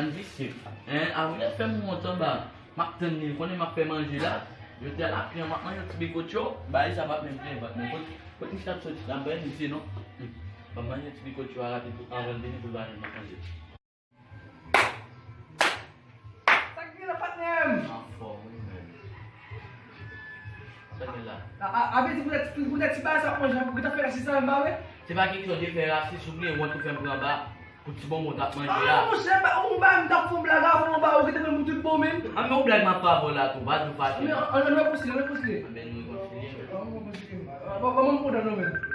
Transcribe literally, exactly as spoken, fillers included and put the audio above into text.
Jan visye. Hein, Avril fè m wont anba. M ap tann li, konnen m ap fè manje la. Yo te al apre, m ap manje yon ti bigotyo. Bagay sa p ap menm plen vant mwen. Kot, kot misye ap soti la, m pa envite non. Hmm. Ban m manje yon ti bigotyo a rapid pou anvan l vini pou l pa janm manje. Sa k gen la, patnè m? Anfòm, wi, men. Sa gen la? A, a, a vle di pou tèt, pou tèt ti bagay sa ap manje, pou ki ta fè rasis sa menm ba, wi? Se pa kesyon de fè rasis, ou bliye wont ou fè m pran ba pou ti bonbon t ap manje a. Ah, monchè, ba, ou ba m t ap fè yon blag avan, ou ba, ou kite m pou tout bon, men. Ah, men yon blag m ap fè avè w la tou, pa di w fache. Men, an, an, an rekonsilye, an rekonsilye. Ah, ben, nou rekonsilye. An rekonsilye. Ban, ban, ban m kontan, non, men.